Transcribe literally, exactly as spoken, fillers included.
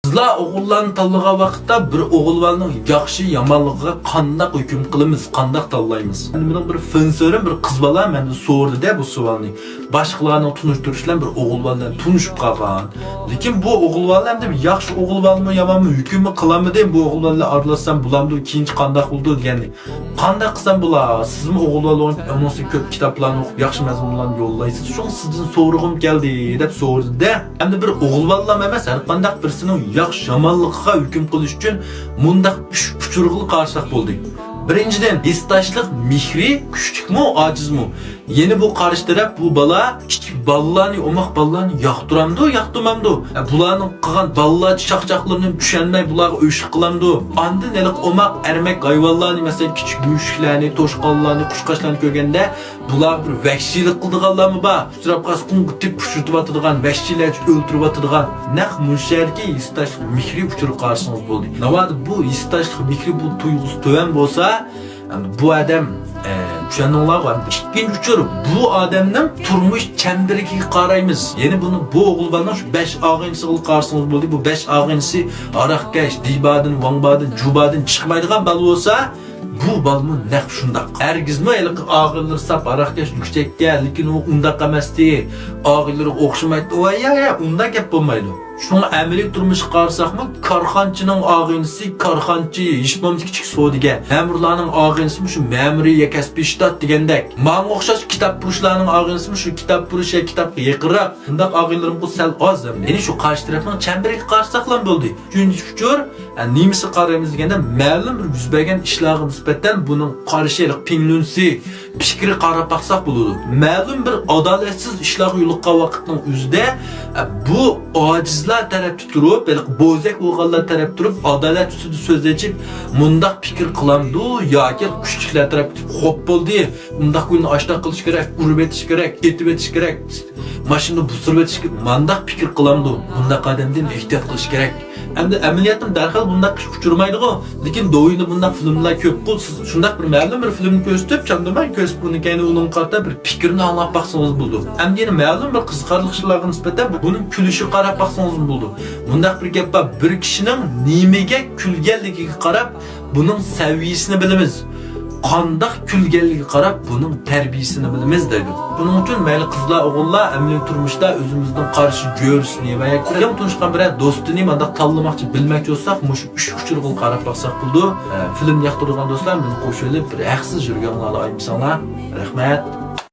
قىزلار ئوغۇللارنى تاللىغان ۋاقىتتا بىر ئوغۇل بالىنىڭ ياخشى يامانلىقىغا قانداق ھۆكۈم قىلىمىز، قانداق تاللايمىز؟ مېنىڭ بىر فېنسۆرۈم، بىر قىز بالا مەندىن سورىدى-دە بۇ سوئالنى. باشقىلارنىڭ تونۇشتۇرۇشى بىلەن بىر ئوغۇل بالا بىلەن تونۇشۇپ قالغان. لېكىن بۇ ئوغۇل بالا ئەمدى ياخشى ئوغۇل بالىمۇ، يامانمۇ، ھۆكۈممۇ قىلالمىدى. بۇ ئوغۇل بالا بىلەن ئارىلاشسام بولامدۇ، كېيىنچە قانداق بولىدۇ دېگەننى. قانداق قىلسام بولا؟ سىزمۇ ئوغۇل بالا بولۇپ، ئۇنىڭ ئۈستىگە كۆپ كىتابلارنى ئوقۇپ، ياخشى مەزمۇنلارنى يوللايسىز. شۇڭا سىزدىن سورىغۇم كەلدى، دەپ سورىدى-دە. ئەمدى بىر ئوغۇل بالىلام ئەمەس، ھەر قانداق بىرسىنىڭ ياخشى يامانلىقىغا ھۆكۈم قىلىش ئۈچۈن مۇنداق ئۈچ ئۇچۇرغا قارىساق بولدى. بىرىنچىدىن، ھېسداشلىق مېھرى كۈچلۈكمۇ، ئاجىزمۇ؟ يەنە بۇ قارشى تەرەپ، بۇ بالا كىچىك بالىلارنى، ئوماق بالىلارنى ياقتۇرامدۇ، ياقتۇرمامدۇ؟ ئە، بۇلارنىڭ قىلغان بالىلارچە چاقچاقلىرىنى چۈشەنمەي، بۇلارغا ئۆچلۈك قىلامدۇ؟ ئاندىن ھېلىقى ئوماق ئەرمەك ھايۋانلارنى، مەسىلەن، كىچىك مۈشۈكلەرنى، توشقانلارنى، قۇشقاچلارنى كۆرگەندە، بۇلارغا بىر ۋەھشىيلىك قىلىدىغانلارمۇ بار؟ ئۇچراپ قالسا، قۇمغا تېپىپ ئۇچرىتىۋاتىدىغان، ۋەھشىيلەرچە ئۆلتۈرۈۋاتىدىغان. نەق مۇنشەدىكى ھېسداشلىق مېھرى ئۇچۇرىغا قارىسىڭىز بولدى. ناۋادا بۇ ھېسداشلىق مېھرى، بۇ تۇيغۇسى تۆۋەن بولسا، ئەمدى بۇ ئادەم، ئە، چۈشەندىڭلارغۇ؟ ئەمدى ئىككىنچى ئۇچۇر، بۇ ئادەمنىڭ تۇرمۇش چەمبىرىكىگە قارايمىز. يەنى بۇنى، بۇ ئوغۇل بالىنىڭ شۇ بەش ئاغىنىسىغا قارىسىڭىز بولدى. بۇ بەش ئاغىنىسى ئاراقكەش، دىبادىن، ۋاڭبادىن، جۇبادىن چىقمايدىغان بالا بولسا، بۇ بالىمۇ نەق شۇنداق. ھەرگىزمۇ ھېلىقى ئاغىنىلىرى ساپ ھاراقكەش، دۈكچەككە، لېكىن ئۇ ئۇنداق ئەمەستى. ئاغىنىلىرىغا ئوخشىمايتتى. ۋاي، يا، يا، ئۇنداق گەپ بولمايدۇ. شۇڭا ئەمەلىي تۇرمۇشقا قارىساقمۇ، كارخانىچىنىڭ ئاغىنىسى كارخانىچى، ھېچ بولمىسا كىچىك سودىگەر. مەمۇرلارنىڭ ئاغىنىسىمۇ شۇ مەمۇرىي يا كەسپىي شتات دېگەندەك. ماڭا ئوخشاش كىتابپۇرۇشلارنىڭ ئاغىنىسىمۇ شۇ كىتابپۇرۇش يا كىتابقا يېقىنراق. بۇنداق ئاغىنىلىرىمغۇ سەل ئاز ئەمدى. يەنى شۇ قارشى تەرەپنىڭ چەمبىرىكىگە قارىساقلا بولدى. ئۈچىنچى ئۇچۇر، ئە، نېمىسىگە قارايمىز دېگەندە، مەلۇم بىر يۈز بەرگەن ئىشلارغا نىسبەتەن بۇنىڭ قارىشى، پىڭلۈنسى، پىكرى قاراپ باقساق بولىدۇ. مەلۇم بىر ئادالەتسىز ئىشلارغا يولۇققان ۋاقىتنىڭ ئۆزىدە، ئە، بۇ ئاجىزلار تەرەپتە تۇرۇپ، ھېلىقى بوزەك بولغانلار تەرەپتە تۇرۇپ، ئادالەت ئۈستىدە سۆز ئېچىپ، مۇنداق پىكىر قىلامدۇ ياكى كۈچلۈكلەر تەرەپتە تۇرۇپ، خوپ بولدى، ئۇنداق كۈننى ئاشتاق قىلىش كېرەك، ئۇرۇۋېتىش كېرەك، ئېتىۋېتىش كېرەك، ماشىنىنى بۇسۇرۇۋېتىش كېرەك، مانداق پىكىر قىلامدۇ؟ بۇنداق ئادەمدىن ئېھتىيات قىلىش كېرەك. ئەمدى ئەمەلىيەتتىن دەرھال بۇنداق ئىش ئۇچرىمايدىغۇ. لېكىن دوۋيىندا بۇنداق فىلىملار كۆپقۇ. سىز شۇنداق بىر مەلۇم بىر فىلىمنى كۆرسىتىپ، چاندىماي كۆرسىتىپ، ئۇنىڭ كەينىدىن ئۇنىڭغا قارىتا بىر پىكىرنى ئاڭلاپ باقسىڭىز بولىدۇ. ئەمدى يەنە مەلۇم بىر قىزىقارلىق ئىشلارغا نىسبەتەن بۇنىڭ كۈلۈشىگە قاراپ باقسىڭىزمۇ بولىدۇ. مۇنداق بىر گەپ بار، بىر كىشىنىڭ نېمىگە كۈلگەنلىكىگە قاراپ بۇنىڭ سەۋىيىسىنى بىلىمىز. قانداق كۈلگەنلىكىگە قاراپ بۇنىڭ تەربىيىسىنى بىلىمىز دەيدۇ. شۇنىڭ ئۈچۈن مەيلى قىزلار، ئوغۇللار ئەمەلىي تۇرمۇشتا ئۆزىمىزنىڭ قارشى جۆرىسىنى ۋە ياكى يېڭى تونۇشقان بىرەر دوستىنى مانداق تاللىماقچى، بىلمەكچى بولساق، مۇشۇ ئۈچ ئۇچۇرغا قاراپ باقساق بولىدۇ. ئە، فىلىمنى ياقتۇرىدىغان دوستلار مېنى قوشۇۋېلىپ، بىر ھەقسىز يۈرگەنلەرنى ئايىمىساڭلار. رەھمەت.